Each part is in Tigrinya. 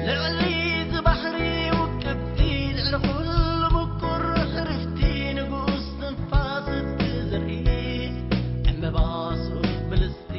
ልዕሊ እዚ ባሕሪ ውቅብቲ፣ ልዕሊ ኩሉ ምቁር ዕርፍቲ፣ ንጉስ ትንፋስ እትዘርኢ፣ ዕምበባ ሱፍ ብልጽቲ፣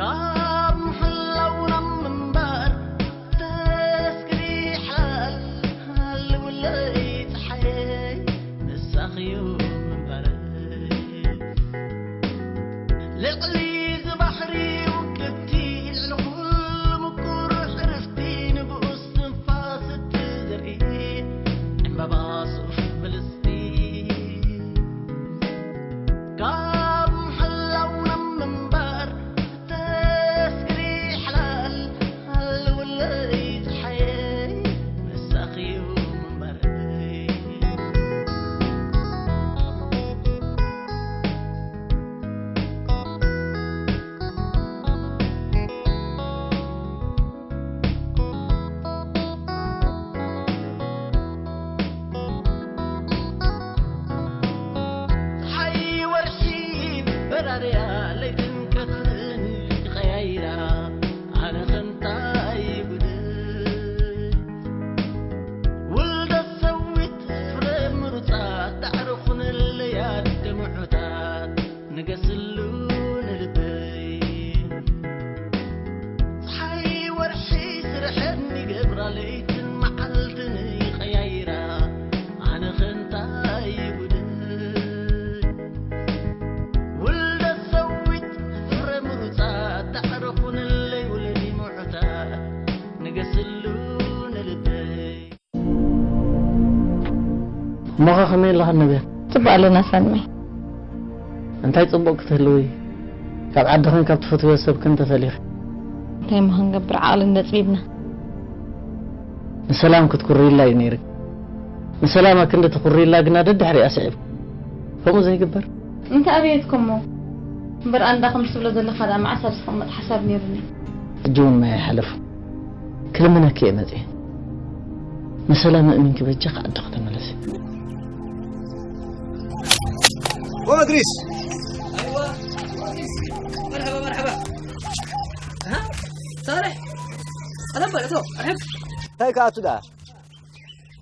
ካብ ምሕላው ናብ ምንባር ተስግሪ ሓላል፣ ሃልውለይ ጸሓየይ፣ ንሳኺዩ ምንባረይ። ልዕሊ እዚ ባሕሪ ውቅብቲ፣ ልዕሊ ኩሉ ምቁር ዕርፍቲ፣ ንጉስ ትንፋስ እትዘርኢ፣ ዕምበባ ሱፍ ብልጽቲ፣ ካብ ምሕላው ናብ ምንባር ተስግሪ ሓላል፣ ሃልውለይ ጸሓየይ፣ ንሳኺዩ ምንባረይ። ጸሓይ ወርሒ በራርያ፣ ለይትን ቀትርን ይቐያይራ፣ ኣነ ኸንታይ ጉድ። ውልደት ሰዊት ፍረ ምሩጻት፣ ዳዕሮ ኹነለይ ኣደ ምዑታት፣ ንገስሉ ንልበይ። ጸሓይ ወርሒ ስርሐን ይገብራ፣ ለይትን መዓልትን ይቐያይራ፣ ኣነ ኸንታይ ጉድ። ውልደት ሰዊት ፍረ ምሩጻት፣ ዳዕሮ ኹነለይ ውለዲ ምዑታት፣ ንገስሉ ንልበይ። እሞኸ ከመይ ኣለኻ ነብያ? ጽቡቕ ኣለና ሳልመይ። እንታይ ጽቡቕ ክትህልዊ፣ ካብ ዓድኽን ካብ ትፈትውዮ ሰብክን ተፈሊኺ። እንታይ እሞ ክንገብር፣ ዓቕሊ ነጽቢብና። ንሰላም ክትኩርይላ እዩ ነይሩ። ንሰላም ኣክንዲ ትኩርይላ ግና ደድሕሪኣ ስዒብ። ከምኡ ዘይግበር። እንታይ ኣበየትኩሞ? እምበር ኣንዳ ከም ትብሎ ዘለኻ ደኣ መዓስ ኣብ ዝቕመጥ ሓሳብ ነይሩኒ። ሕጂ እውን ማይ ኣይሓለፉ። ክልምነኪ እየ መጽየ። ንሰላም ኣእሚንኪ በጃኺ ዓድኺ ተመለሲ። ኦ እድሪስ። መርሐባ፣ መርሐባ። ها؟ ሳልሕ? ቀደም በል፣ እቶ፣ ርሕም። እንታይ ከኣቱ ደኣ?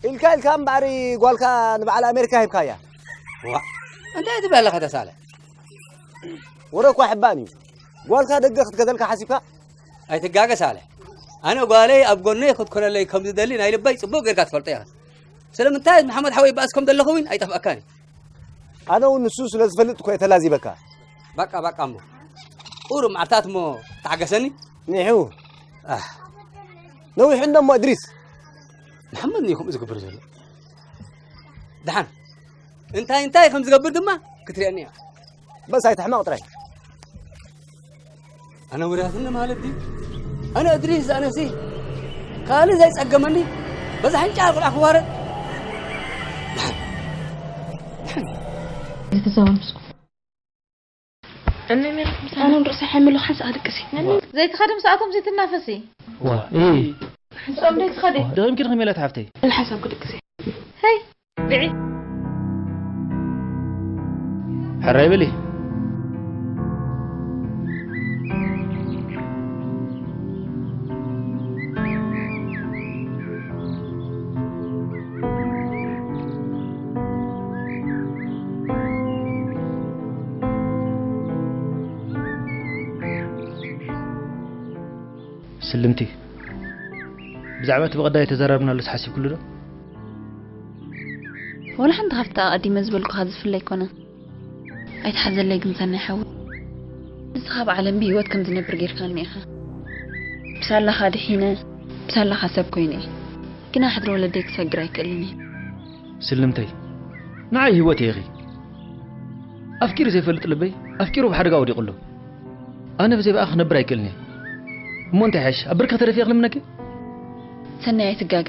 ኢልካ ኢልካ እምበኣር ጓልካ ንበዓል ኣሜሪካ ሂብካያ። ዋ፣ እንታይ ትብል ኣለኻ ተሳለ? ወረ እኳ ሕባን እዩ። ጓልካ ደገ ክትገዘልካ ሓሲብካ? ኣይትጋገ ሳለ። ኣነ ጓለይ ኣብ ጎነይ ክትኮነለይ ከም ዝደሊ ናይ ልበይ ጽቡቕ ጌርካ ትፈልጦ ኢኻ። ስለምንታይ መሓመድ ሓወይ ይበኣስ ከም ዘለኹ እውን ኣይጠፍኣካን እዩ። ኣነ እውን ንሱ ስለ ዝፈልጥ እኮ እየ ተላዚበካ። በቃ፣ በቃ እሞ። ቁሩብ መዓልታት እሞ ተዓገሰኒ። ኒሑ። ኣህ። ነዊሑ እንዶ እሞ እድሪስ። መሓመድ እዩ ከምኡ ዝገብር ዘሎ። ደሓን። እንታይ እንታይ ከም ዝገብር ድማ ክትርእየኒ እያ። በስ ኣይትሕመቕ ጥራይ። ኣነ ውርያትኒ ማለት ድዩ? ኣነ እድሪስ ዝኣነሲ ካልእ ዘይጸገመኒ በዛ ሕንጫ ቆልዓ ክዋረድ። ደሓን። ደሓን። ኣይትዛወር ምስኩ። እነ ሜላት ምሳና። ኣነ ንርእሰይ ሓሚሉ ሓንሳእ ኣልቅሲ። ዘይትኸዲ ምስኣቶም ዘይትናፈሲ። ዋ፣ እ። ምስኦም ዘይትኸዲ። ደኺምኪ ዲኺ ሜላት ሓፍተይ? ሓንሳእ ክድቅሲ። ሄይ፣ ብዒ። ሕራይ በሊ። ስልምቲ፣ ብዛዕባ እቲ ብቐዳይ ተዘራርብናሉስ ሓሲብክሉ ዶ? ወላ ሓንቲ ካብቲ ኣቐዲመ ዝበልኩኻ ዝፍለ ኣይኮነን። ኣይትሓዘለይ ግን ሰናይ ሓወይ። ንስኻ ኣብ ዓለም ብህይወት ከም ዝነብር ጌርካኒ ኢኻ። ብሳላኻ ድሒነ፣ ብሳላኻ ሰብ ኮይነ እየ። ግና ሕድሪ ወለደይ ክሰግር ኣይክእልን እየ። ስልምተይ፣ ንዓይ ህይወተይ ኢኺ። ኣፍቂሩ ዘይፈልጥ ልበይ ኣፍቂሩ ኣብ ሓደጋ ወዲቑ ኣሎ። ኣነ ብዘይ ብኣኺ ክነብር ኣይክእልን እየ። እሞ እንታይ ይሓይሽ? ኣብ ብርኪ ተረፊ እየ ክልምነኪ? ሰናይ ኣይትጋገ።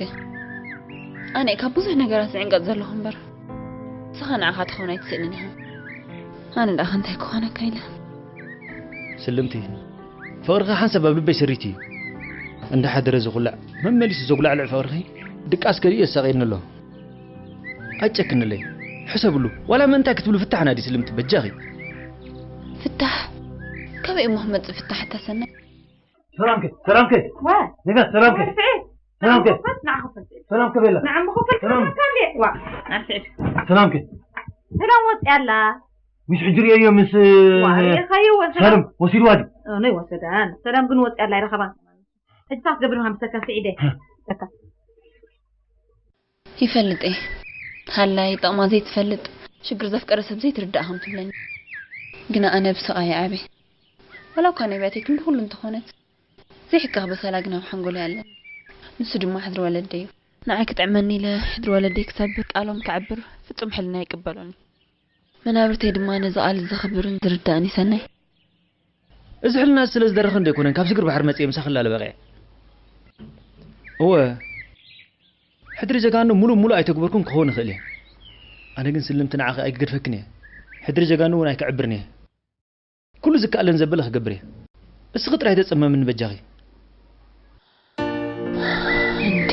ኣነ እየ ካብ ብዙሕ ነገራት ዝዕንቀጽ ዘለኹ እምበር፣ ንስኻ ንዓኻ ትኸውን ኣይትስእንን ኢኻ። ኣነ ደኣ እንታይ ክኾነካ ኢለ። ስልምቲ፣ ፍቕርኺ ሓንሳብ ኣብ ልበይ ስሪት እዩ። እንዳሓደረ ዝኹላዕ፣ መመሊሱ ዘጉላዕልዕ ፍቕርኺ ድቃስ ገሊኡ የሳቕየኒ ኣሎ። ኣይጨክንለይ። ሕሰብሉ። ዋላ ምእንታይ ክትብሉ ፍታሕ ናዲ ስልምቲ በጃኺ። ፍታሕ? ካበይ እሞ ክመጽእ ፍታሕ እታ ሰናይ? ሰላምከ ሰላምከ ዋ ነጋ ሰላምከ ወርፌ ሰላምከ ንዓኹ ፈልጥ ሰላምከ ቤላ ንዓኹ ፈልጥ ሰላም። ሰላምከ ዋ ንስዕድ ሰላምከ ሰላም ወጥ ያላ ምስ ሕጂ ርእዮ ምስ ዋ ሪእኻዮ ወሰላም ሰላም ወሲድዋ ድዩ? ናይ ወሰዳን ሰላም ግን ወጥ ያላ ይረኸባ ሕጂ ሳት ገብር ሃምሰካ ስዒደ ተካ ይፈልጥ እየ ሃላይ ጠቕማ ዘይትፈልጥ ሽግር ዘፍቀረ ሰብ ዘይትርዳእ ከም ትብለኒ ግና ኣነ ብስቓይ ዓብየ ዋላ እኳ ነቢያተይ ክንዲ ኩሉ እንተኾነት ዘይሕከኽ በሰላ ግን ኣብ ሓንጎለይ ኣለኒ ንሱ ድማ ሕድሪ ወለደይ እዩ ንዓይ ክጥዕመኒ ኢለ ሕድሪ ወለደይ ክሰብር ቃሎም ከዕብር ፍጹም ሕልና ኣይቅበሎን እዩ መናብርተይ ድማ ነዚ ቃል ዘኽብርን ዝርዳእን ይሰናይ። እዚ ሕልና እዚ ስለ ዝደረኸ እንዶ ኣይኮነን ካብ ስግር ባሕሪ መጺኤ ምሳኺ ላለ በቒዐ። እወ ሕድሪ ጀጋኑ ሙሉእ ሙሉእ ኣይተግበርኩን ክኸውን እኽእል እየ። ኣነ ግን ስልምቲ ንዓኺ ኣይክገድፈክን እየ። ሕድሪ ጀጋኑ እውን ኣይክዕብርን እየ። ኩሉ ዝከኣለን ዘበለ ክገብር እየ። እስኺ ጥራይ ተጸመምኒ በጃኺ። እንዴ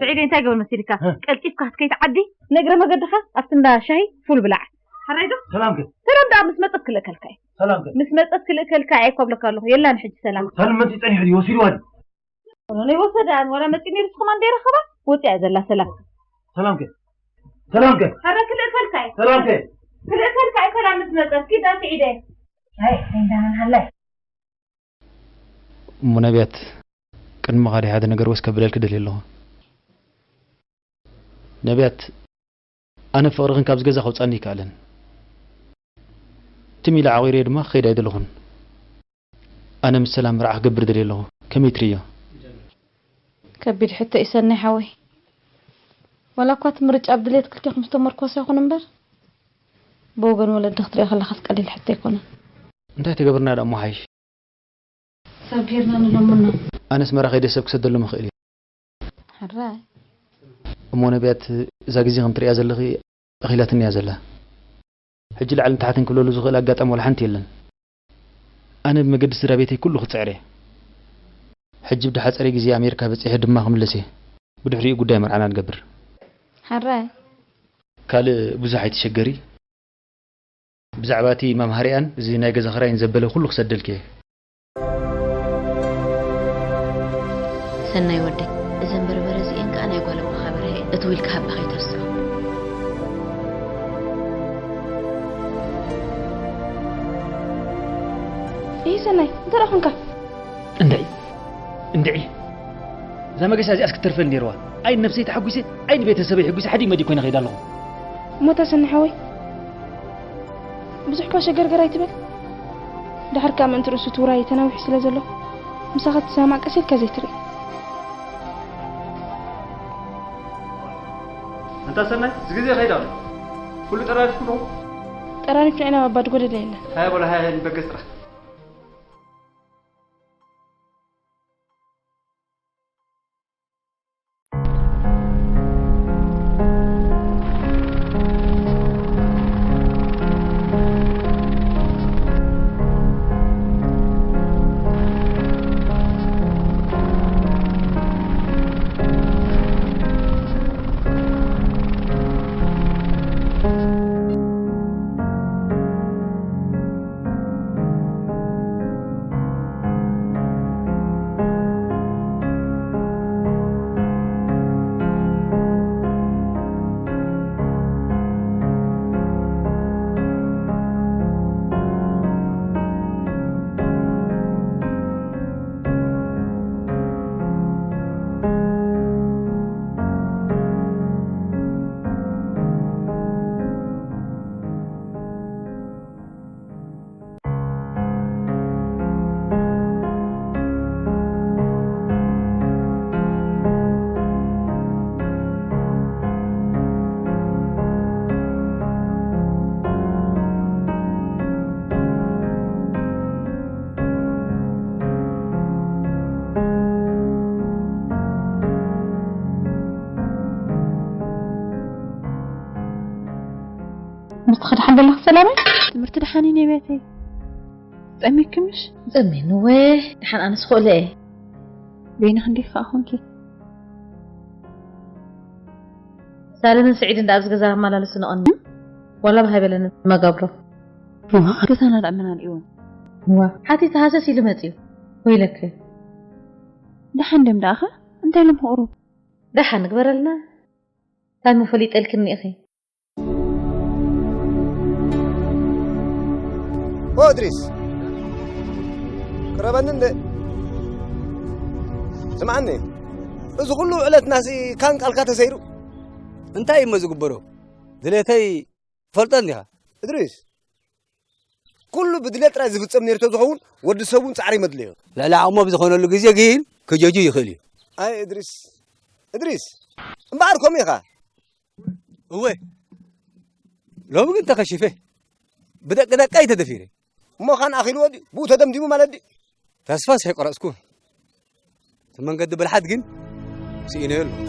ስዒድ እንታይ ገበር መሲልካ ቀልጢፍካ ከይትዓዲ ነግረ መገድኻ ኣብቲ እንዳ ሻሂ ፉል ብላዕ ሓራይ ዶ ሰላምከ ሰላም ደኣ ምስ መጸት ክልእከልካ እዩ ሰላምከ ምስ መጸት ክልእከልካ እየ እኮ እብለካ ኣለኹ የላን ሕጂ ሰላም ሰላም መጺ ጸኒሑ ድዩ ወሲድዋ ድዩ ወላ ናይ ወሰዳን ወላ መጺ ነይሩ ስኹም እንደ ይረኸባ ወጺኣ ዘላ ሰላም ሰላምከ ሰላምከ ኣረ ክልእከልካ እዩ ሰላምከ ክልእከልካ እዩ ሰላም ምስ መጸት ኪዳ ስዒደ ኣይ እንዳመን ሃላይ እሞ ነቢያት ቅድሚ ካዲ ሓደ ነገር ወስ ከብለልክ ደልየ ኣለኹ ነቢያት ኣነ ፍቕርኽን ካብዚ ገዛ ከውጻኒ ይከኣለን ትም ኢለ ዓቒረዮ ድማ ክኸይድ ኣይደለኹን ኣነ ምስ ሰላም መርዓ ክገብር ደልየ ኣለኹ ከመይ ትርእዮ ከቢድ ሕቶ እዩ ሰናይ ሓወይ ዋላ እኳ እቲ ምርጫ ኣብ ድሌት ክልቴኹም ዝተመርኮሰ ይኹን እምበር ብወገን ወለዲ ክትሪኦ ከለኻስ ቀሊል ሕቶ ኣይኮነን እንታይ ተገብርና ደኣ እሞ ሓይሽ ሰብ ጌርና ንለምኖ። ኣነስ መራ ከይደ ሰብ ክሰደሎም እኽእል እየ። ሕራይ። እሞ ነቢያት እዛ ግዜ ከም ትሪእያ ዘለኺ እኺላትኒ እያ ዘላ። ሕጂ ላዕልን ታሕትን ክብለሉ ዝኽእል ኣጋጣሚ ዋላ ሓንቲ የለን። ኣነ ብመገዲ ስድራ ቤተይ ኩሉ ክጽዕር እየ። ሕጂ ብድሓጸረ ግዜ ኣሜሪካ በጺሐ ድማ ክምለስ እየ። ብድሕሪኡ ጉዳይ መርዓና ንገብር። ሕራይ። ካልእ ብዙሕ ኣይትሸገሪ። ብዛዕባ እቲ መምሃሪኣን እዚ ናይ ገዛ ክራይን ዘበለ ኩሉ ክሰደልኪ እየ። ሰናይ ወደይ፣ እዘን በርበረ እዚኤን ከኣ ናይ ጓል ኣቦኻ በርሀ እየን። እትው ኢልካ ሃባ ከይተርስዖ። እሂ ሰናይ፣ እንታይ ደኣ ኾንካ? እንድዒ፣ እንድዒ። እዛ መገሻ እዚኣስ ክትተርፈኒ ነይርዋ። ኣይ ንነብሰይ ተሓጒሰ፣ ኣይ ንቤተሰበይ ሕጒሰ ሓዲመ ድዩ ኮይነ ከይደ ኣለኹ። እሞ እታ ሰኒ ሓወይ፣ ብዙሕ እኳ ሸገርገር ኣይትበል። ድሓር ከኣ ምእንቲ ርእሱ እቲ ውራይ ተናዊሑ ስለ ዘሎ፣ ምሳኻ ትሰማማዕ ቀስ ኢልካ ዘይትርኢ። ኣንታ ሰናይ፣ እዚ ግዜ ይኸይድ ኣሎ። ኩሉ ጠራሪፍኩም ዶ? ጠራሪፍና ኢና ባባ፣ ድጎደለ የለን። ሃያ በሎ፣ ሃያ፣ ሃያ፣ ንበገስ ጥራሕ። ምስትኺ ደሓን ደለኺ ሰላመይ? ትምህርቲ ደሓን እዩ ነቢያተይ። ጸሚክምሽ? ጸሚኑ ወ ደሓን ኣነስ ኾለ እየ። በይንኺ እንዲኺ ከኣ ኾንኪ። ሳልምን ስዒድን ደኣ ኣብዚ ገዛ ኣመላልሱ ነቐኒ። ዋላ ብሃይ በለኒ መጋብሮ። እዋ፣ ኣብ ገዛና ደኣ መን ኣልእዎ? እዋ፣ ሓቲት ሃሰስ ኢሉ መጽዩ። ወይለክ። ደሓን ድዮም ደኣኸ? እንታይ ኢሎም ክቕሩ? ደሓን ንግበረልና። እንታይ መፈሊጠልክኒ ኢኺ? ኦ እድሪስ፣ ቅረበኒ እንደ። ስምዓኒ፣ እዚ ኩሉ ዕለትናሲ ካን ቃልካ ተሰይሩ። እንታይ እሞ ዝግበሮ? ድሌተይ ትፈልጦ እንዲኻ። እድሪስ፣ ኩሉ ብድሌት ጥራይ ዝፍጸም ነይሩ ተዝኸውን፣ ወዲ ሰብ እውን ጻዕሪ መድለዮ። ልዕሊ ዓቕሞም ዝኾነሉ ግዜ ግን ክጀጁ ይኽእል እዩ። ኣይ እድሪስ፣ እድሪስ፣ እምበኣር ከምኡ ኢኻ። እወ፣ ሎሚ ግን ተኸሺፈ። ብደቂ ደቀይ ተደፊረ። እሞ ኻን ኣኺልዎ ድዩ? ብኡ ተደምዲሙ ማለት ድዩ? ተስፋስ ኣይቆረጽኩን። እቲ መንገዲ ብልሓት ግን ስኢነዮ ኣለኹ።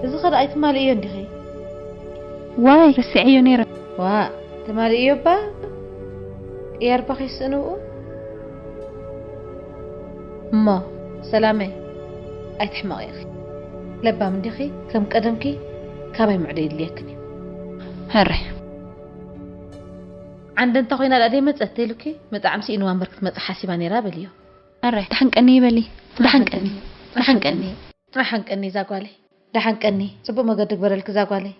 እዚ ኸ ደኣ ኣይትማልእዮ እንዲኺ? ዋይ፣ ረሲዐዮ ነይረ። ዋእ፣ ትማልእዮ እባ። ቅያር እባ ከይስእንኡ። እሞ፣ ሰላመይ፣ ኣይትሕመቒ ኢኺ። ለባም እንዲኺ፣ ከም ቀደምኪ ካባይ ምዕዶ የድልየክን እዩ። ሕራይ። ዓንደ እንተ ኾይና ደኣ ደይመጸት ተይሉኪ፣ መጻዕም ስኢንዋ እምበር ክትመጽእ ሓሲባ ነይራ በልዮ። ሕራይ፣ ደሓን ቀኒ በሊ። ደሓን ቀኒ። ደሓን ቀኒ። ደሓን ቀኒ እዛ ጓለይ። ደሓን ቀኒ። ጽቡቕ መገዲ ግበረልኪ እዛ ጓለይ።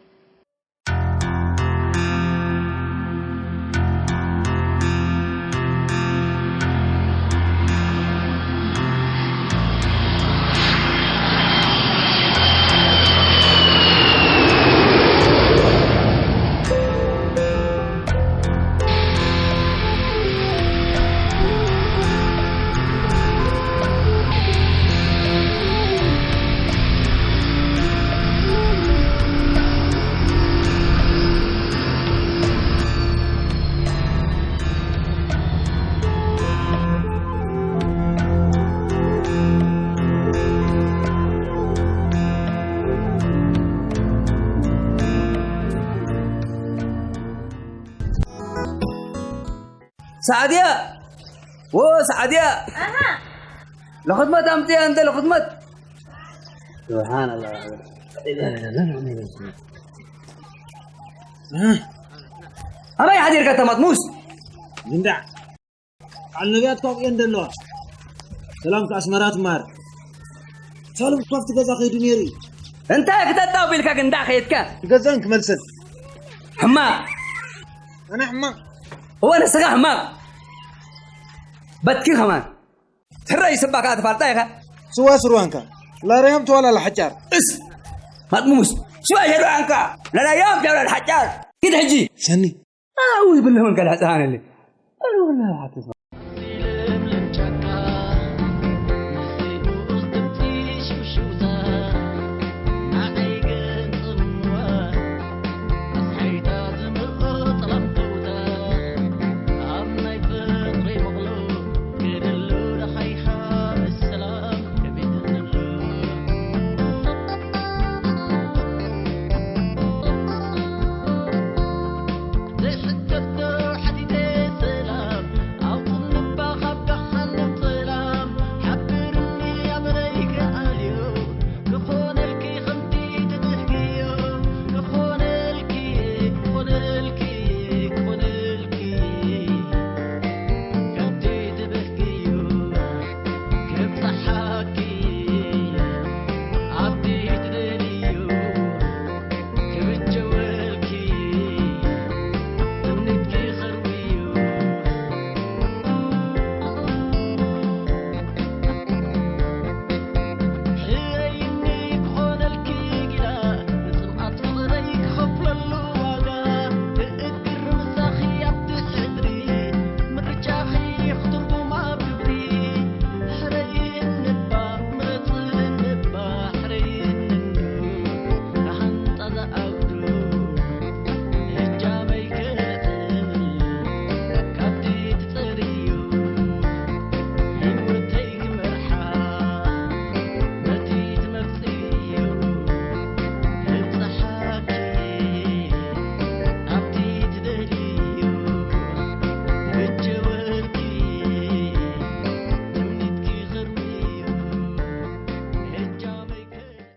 ሳዕድያ! ዎ ሳዕድያ! ኣሃ! ለኽድመት ኣምፅያ እንተ ለኽድመት! ስብሓን ኣላህ። ኣበይ ሓዲርካ እታ ማጥሙስ? እንዳ በዓል ነቢያት ካብኡ እየን ዘለዋ። ሰላም ከ ኣስመራ ትመሃር። ሳሎም ካብቲ ገዛ ከይዱ ነይሩ እዩ። እንታይ ክጠጣው ቢልካ ግን እንዳ ከየድካ? ገዛን ክመልሰን። ሕማቕ። ኣነ ሕማቕ? እወ፣ ንስኻ ሕማቕ። በትኪ ከማን። ትረይ ስባ ከኣ ትፋልጣ ኢኻ። ስዋ ስርዋንካ። ላርያም ተዋላላ ሓጫር። እስ! ማጥሙስ። ስዋ የርኣንካ። ላርያም ተዋላላ ሓጫር። ኪድ ሕጂ። ሰኒ። ኣው ይብልህ መንገድ ኣጽናንልኝ። ኣው ይብልህ ሓትት